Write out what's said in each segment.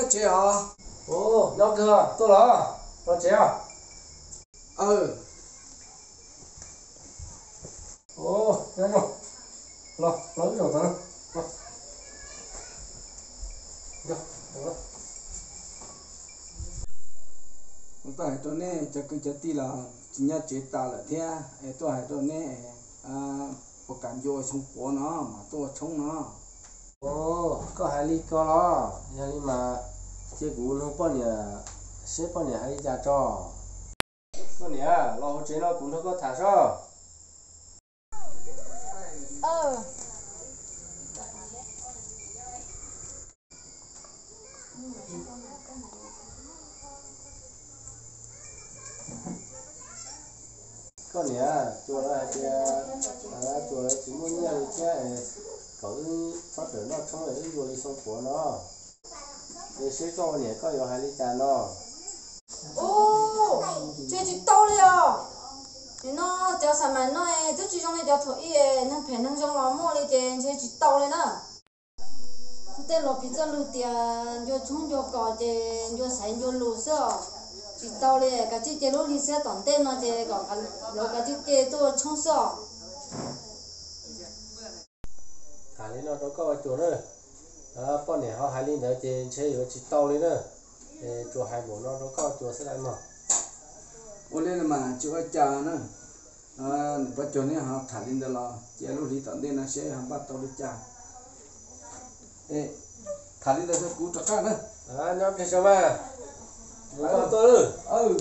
Tsev os. Nyob kawg, tuaj los, los tsev os. Aw, nyob, los, los wb zaum ntawd. Kuv tuaj hais rau nej cov kwv cov tij los tsis nyob tsev tas lawm thiab es tuaj hais rau nej puas kam ncua xyoo puav no mas tuaj ua tshoob no. Koj hais li ko los, yog li mas cia kuv nug poj niam seb poj niam hais li cas tso. Koj niam, los hauv tsev no kuv nrog koj tham sob. Koj niam, Tsuas lawv hais tias Tsuas lawv tsis muaj nyiaj li thiab, kom wb txhob rawm noj tshoob es wb ncua li xyoo puav no. Es seb koj ua niam koj yuav hais li cas no? Ub, ntshe tsis tau li os. Nim no cov xav mas no twb tsis zoo li cov thaum ub, neeg phem neeg zoo los muaj li ces ntshe tsis tau li na. Tej laus piv txoj lus tias ncua tshoob ncua kos ces ncua xaiv ncua lus xwb os. Tsis tau li, kav tsij cia lub hli xiab tom ntej no ces kom lawv kav tsij ce tuaj ua tshoob xwb os. Tham li no rau koj ua Tsuas na, poj niam ho hais li ntawd ces ntshe yuav tsis tau li na. Tsuas hais npaum no rau koj ua Tsuas xwb lawm mog. Ua li mas tsis ua cas na. Niam Pov Cuag neb ho tham li ntawd los cia lub hli tom ntej no seb ho npaj tau li cas. Tham li ntawd kuv rov qab na. Nyob plig saum mas, kuv tuaj lawm.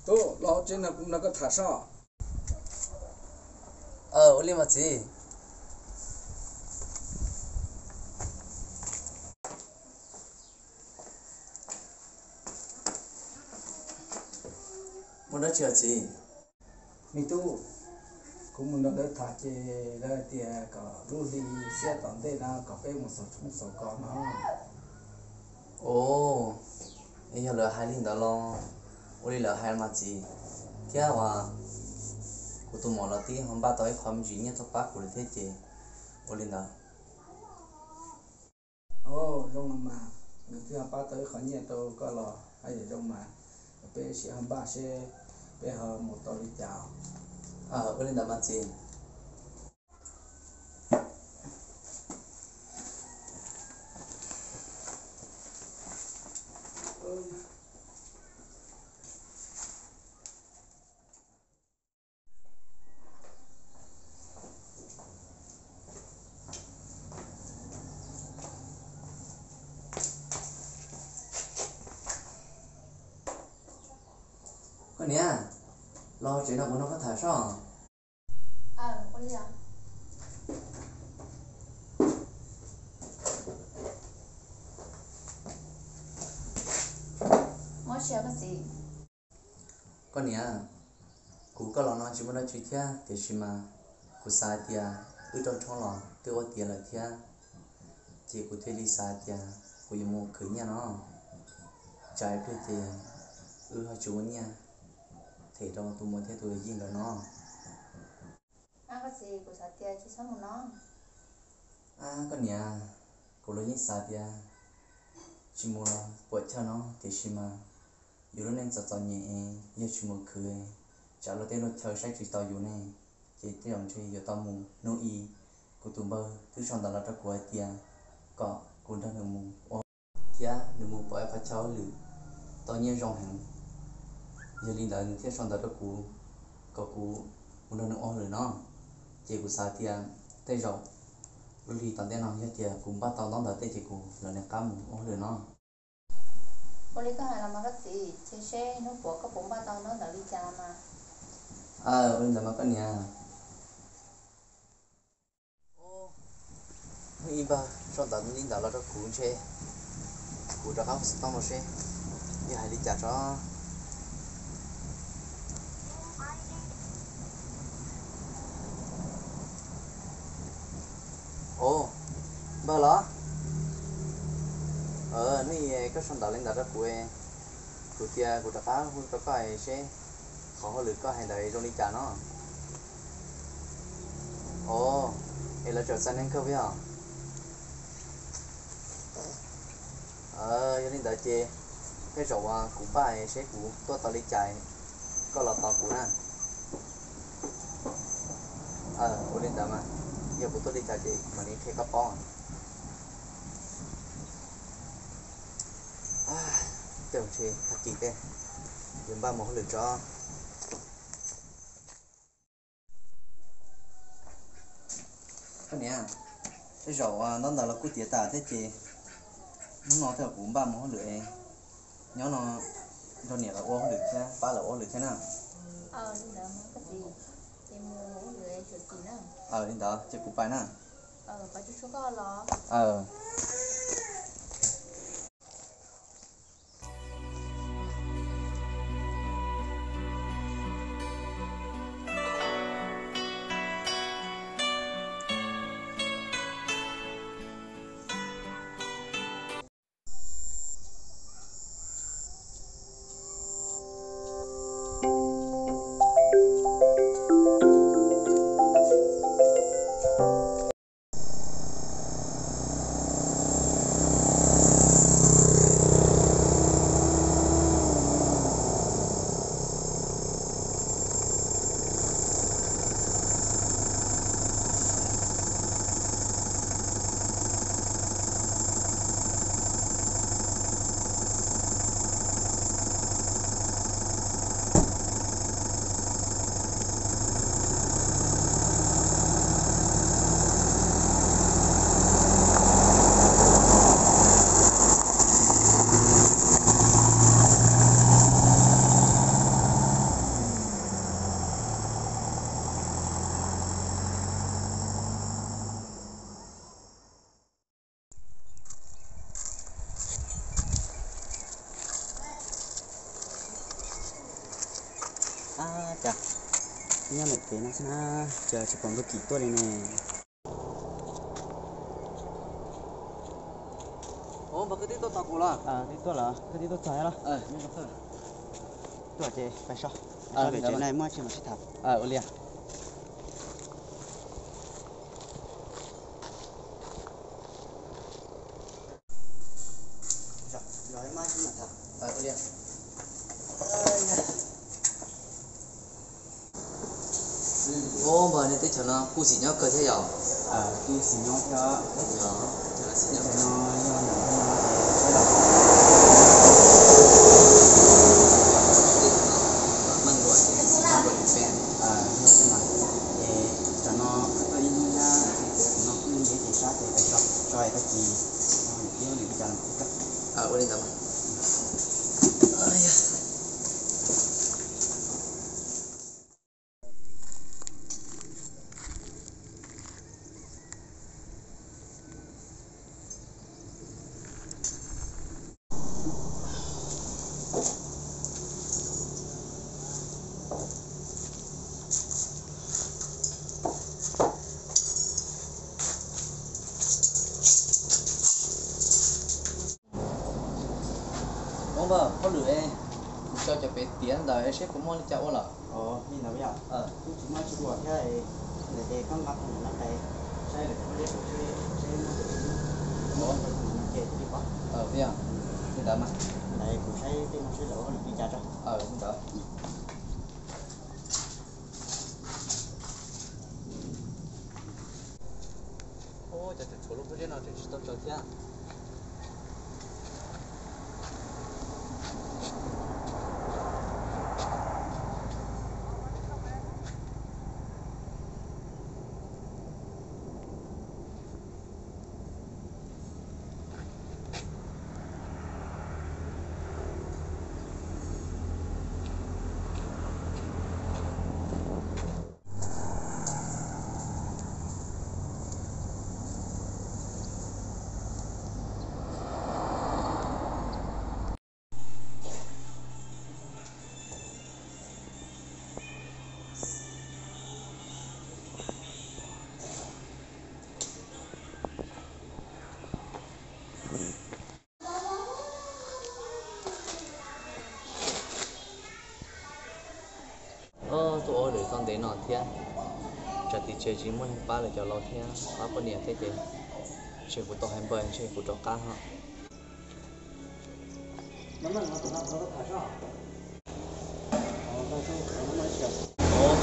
Tub, los hauv tsev no kuv nrog koj tham sob. Ua li mas txiv. Muaj dab tsi os txiv? Me tub, kuv mus nrog lawv tham ces lawv hais tias kom lub hli xiab tom ntej no kom peb mus xauv tshoob xauv kos no. Os, yog lawv hais li ntawd los ua li lawv hais mas txiv, thiab uas kuv tus muam los twb ho npaj tau ib qho me ntsis nyiaj tuaj pab kuv lawm thiab ces ua li ntawd. Os, zoo los mas, nws twb ho pab tau ib qho nyiaj rau koj los haj yam zoo mas, peb sib ho npaj seb peb ho mus tau li cas. Ua li ntawd mas txiv. Koj niam, los tsev no kuv nrog koj tham sob. Koj niam, kuv koj los no tsis muaj dab tsi thiab tiam sis mas kuv xav hais tias wb rau tshoob los twb ua tiav lawm thiab, ces kuv thiaj li xav hais tias kuv yuav mus khwv nyiaj no, tsam ib pliag ces wb ho tsis muaj nyiaj them rau tus muam thiab tus yawm yij nkawd no. Koj niam, kuv los yeej xav tias tsis mus los puam chawj no tiam sis mas yus lub neej txom txom nyem, yog tsis mus khwv, tsam luag tej luag chaw saib tsis taus yus ne, ces tej zaum ntshe yuav tau mus. Hnub i kuv tus npawg twb sau ntawv los rau kuv hais tias kom kuv nrog nws mus ua thiab nws mus pom ib qhov chaw hauj lwm tau nyiaj zoo heev. Yog li ntawd nws thiaj sau ntawv rau kuv kom kuv mus nrog nws ua hauj lwm no. Ces kuv xav tias tej zaum lub hli tom ntej no yog tias kuv npaj tau ntaub ntawv tej ces kuv lawv nws qab mus ua hauj lwm no. Ua li koj hais los mas koj txiv, cia seb hnub puav koj puas npaj tau ntaub ntawv li cas los mas. Ua li ntawd mas koj niam. Ib npawg sau ntawv li ntawd los rau kuv ntshe kuv rov qab hu xov tooj no seb yog hais li cas tso. Os, npawg los? Nej, koj sau ntawv li ntawd rau kuv, kuv cia kuv rov qab hu rau koj seb qhov hauj lwm koj hais ntawd zoo li cas no. Os, es lawv tseem xa neeg kawg puas yog? Yog li ntawd ces tej zaum uas kuv npaj seb kuv tuaj tau li cas koj los tos kuv na. Ua li ntawd mas, yog kuv tuaj li cas ces kuv mam li qhia koj paub. Tej zaum ntshe tag kis tej, yuav npaj mus hauj lwm tso. Koj niam, tej zaum ntaub ntawv los kuj tiav tas thiab ces hnub no tej zaum kuv npaj mus hauj lwm, nyob no nrog niam lawv ua hauj lwm thiab pab lawv ua hauj lwm thiab na. Li ntawd ces kuv pais na. Ab, cas nyob ntawm kev no xwb na, cas tsis pom Nkauj Kim tuaj li ne. Ub, koj twb tuaj tos kuv los? Twb tuaj los, koj twb tuaj txog los? Tuaj ces pais so, pais so pem tsev na, muaj tsis mam sib tham. Ua li. Ub, npawg, nej teb chaws no kuj xis nyob kawg thiab yom? Kuj xis nyob thiab. Teb chaws no yog ntawm no ces saib los. Yog tej mas, es tsam no koj tuaj ib hnub thiab, no kuj ntev ces sab ces pais so, so es tag kis niam tij lwm li cas los kuv qhia koj. Ua li ntawd mas. Ub, npawg, hauj lwm es kuv tso cov pem tiav ntawd seb puas muaj li cas ua lawm. Li ntawd yom? Kuj tsis muaj tsis ua thiab, ntawd ces koj nqa qhov no pais saib lawv cov pob zeb, seb muaj tus tsis muaj, muaj tus no ces thiaj li pom. Li ntawd mas, ntawd kuv saib tej no seb lawv ua hauj lwm li cas tso. Li ntawd. Ub, cov tshuav lub pob zeb no tseem tsis tau tsaws thiab. Tsev no thiab, tsam tim tsev tsis muaj neeg pab lawv cov laus thiab pab poj niam thiab ces, ntshe kuv tau hais npawg ntshe kuv rov qab ho. Tsis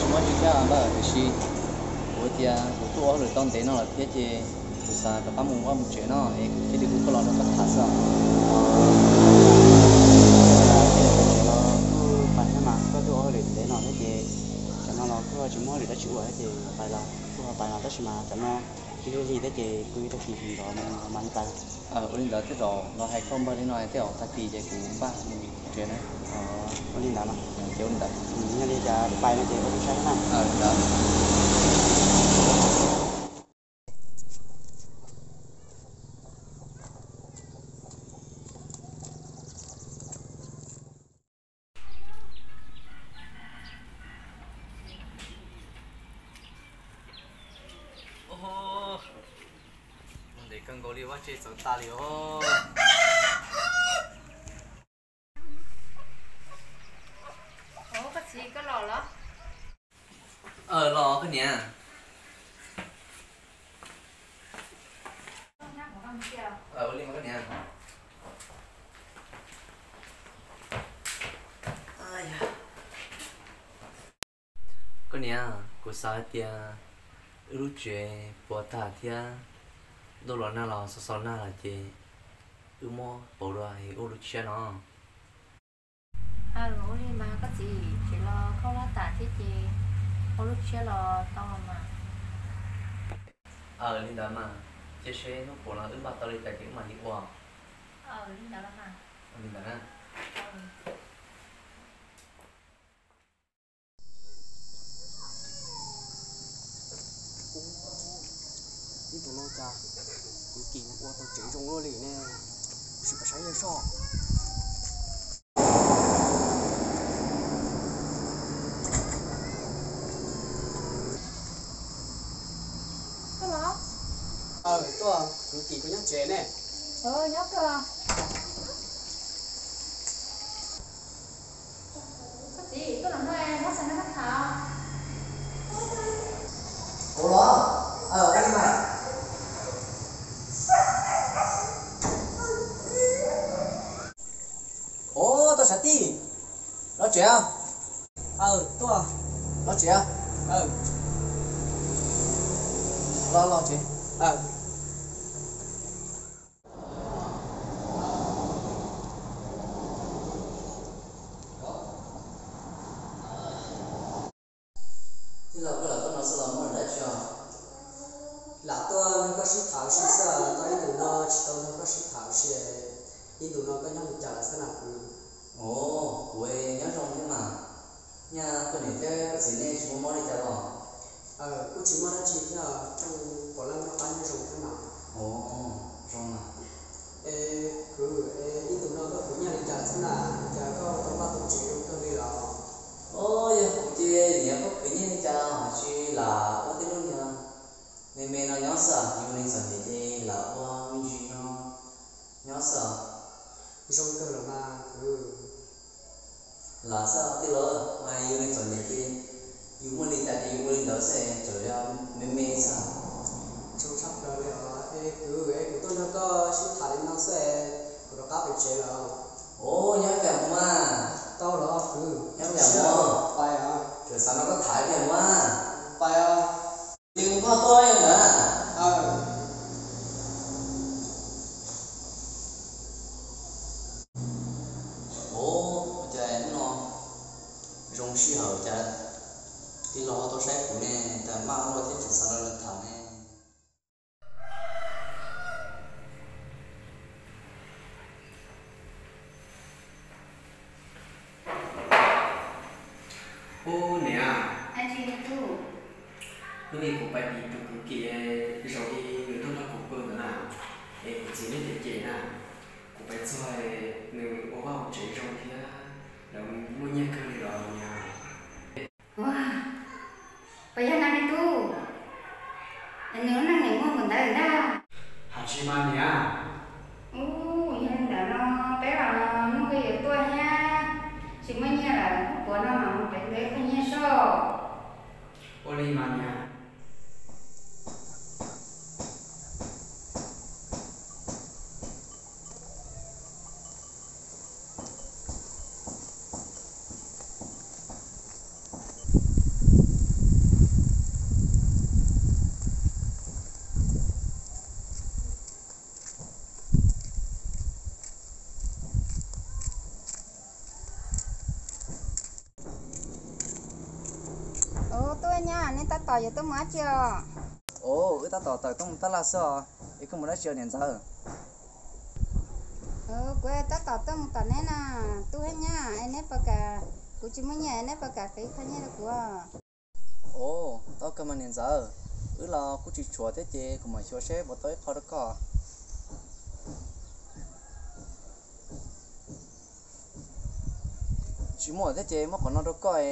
muaj tsis thiab npawg, tiam sis kuv tias kuv tuaj ua hauj lwm tau ntev no lawm thiab ces kuv xav rov qab mus vaj mus tsev no es kuv thiaj li hu koj los nrog koj tham xwb. Kuv pais thiab mas, koj tuaj ua hauj lwm ntev no thiab ces tam no los kuj tsis muaj hauj lwm dab tsi ua thiab ces pais los kuj ho pais los tab sis mas tam no lig lig thiab ces kuv yuav tag kis mus nrov mas li pais. Ua li ntawd thiaj los hais koj npawg li no thiab, tag kis ces kuv npaj mus tsev na. Ua li ntawd los ces ua li ntawd, yog li cas pais no ces ua kuv saib na. Ntev kawg nkaus li, vaj tse txawv tas li os. Koj txiv, koj los los? Los koj niam. Ua li mas koj niam. Koj niam, kuv xav hais tias wb lub tsev puas tag thiab, ntuj los nag los xo xo nag lawm ces wb muab pauv dua es ua lub tshiab no. Aws, ua li mas koj txiv, tsev los khaub hlab tas thiab ces ua lub tshiab los tau los mas. Aws, li ntawd mas, cia seb hnub puas no wb npaj tau li cas ces wb mam li ua. Aws, li ntawd los mas. Ua li ntawd na. Ib tug no cas kwv Kim ua tau tsev zoo luaj li ne, kuv sim pais saib yawg soj. Aws, tuaj, kwv Kim puas nyob tsev ne? Nyob kawg. Koj txiv, tuaj los no, muab xav nrog koj tham. Kuv los? Aws, ua li mas. Ov, tuaj sab tij, los tsev. Aws, tuaj, los tsev. Aws, los los tsev. Aws. Tij laug, koj los tuaj no xwb los muaj dab tsi os? Lam tuaj nrog koj sib tham ua si xwb, koj ib ntus no tsis tau nrog koj sib tham ua si. Ib ntus no koj nyob li cas lawm xwb na kwv? Ov, kuv nyob zoo thiab mas. Nyaj koj niam thiab koj txiv nej tsis muaj mob li cas los? Kuj tsis muaj dab tsi thiab, kuj puav leej noj qab nyob zoo thiab mas. Ov, zoo mas. Es kwv, es ib ntus no koj khwv nyiaj li cas xwb na, cas koj tau npaj tau tsev zoo kawg li los? Ov, yog kuv ces niam, koj khwv nyiaj li cas los tsis, lam ua tib lub niag me me no nyob xwb, yus neeg txom nyem ces lam ua me ntsis no nyob xwb. Zoo kawg los mas kwv. Lam xwb tij laug, mas yus neeg txom nyem ces yus muaj li cas ces yus ua li ntawd xwb, txawm yog me me xwb. Zoo tshaj plaws li os. Es kwv, es kuv tuaj nrog koj sib tham li no xwb, kuv rov qab pem tsev lawm. Ov, nyob tiag mus mas. Tau los kwv, nyob tiag mus. Pais os. Tseem xav nrog koj tham tiag mus mas. Pais os. Ces kuv koj tuaj yog ntawd na. Ov, cas hnub no zoo sij hawm cas tij laug ho tuaj saib kuv ne, cas maj ua luaj thiab tseem xav nrog nws tham ne. Ub niam, hnub no kuv pais tim tus kwv Kim, zaum ib nws tuaj nrog kuv pw ntawd na, es kuv txiv neb cem cem na, kuv pais txog nws ua vaj ua tsev zoo thiab, lawv muaj nyiaj kawg li los niam. Ua, puas yog na me tub? Nws lub neej nws muaj npaum ntawd ntag. Hais tsis mas niam. Ub, yog li ntawd no peb los hnub kawg yuav tuaj thiab, tsis muaj nyiaj lawm, kuv puas no mas mus pem ntawd qhia nyiaj soj. mas niam. Ub, tub Hab Nyab, neb tab tom yuav tuaj mus dab tsi os? Ub, wb tab tom tawm tuaj mus tab laj xwb os. Es koj mus dab tsi os niam ntxawm? Kuv tab tom tuaj mus tom neb na, tub Hab Nyab, es neb puas kam, kuv tsis muaj nyiaj, neb puas kam qiv qho nyiaj rau kuv? Ub, tau kawg mas niam ntxawm, wb los kuj tsis tshuav thiab ces kuv mam xyuas seb puas tau ib qho rau koj. Tsis muaj thiab ces muab qhov no rau koj,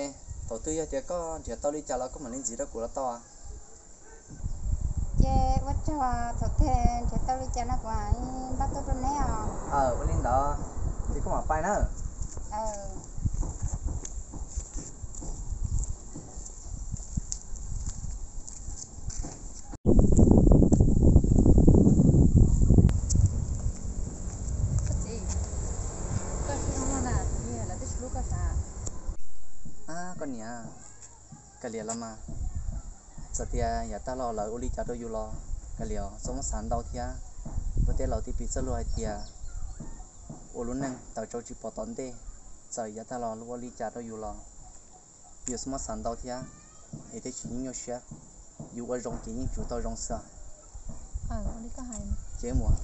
thaum twg yog tias koj nrhiav tau li cas los koj mam li ntxiv rau kuv los tau. Ces ua tsaug, thaum twg nrhiav tau li cas no kuv mam npaj tuaj rau neb os. Aw, ua li ntawd, ces koj mam pais nawb. Koj txiv, koj tsis hlub no na, lawv twb tsis hlub koj sav. Ab, koj niam, kav liam los mas, txawm tias yav tag los lawv ua li cas rau yus los kav liam, txhob muab xav ntau thiab. Luag tej laus tib pliag txoj lus hais tias ua lub neej tawm tsau tsis pom tom ntej, txawm yav tag los luag ua li cas rau yus los yus txhob muab xav ntau thiab, es thiaj tsis nyuaj siab. Yus ua zoo ces yeej tsum tau zoo xwb. Ces mus.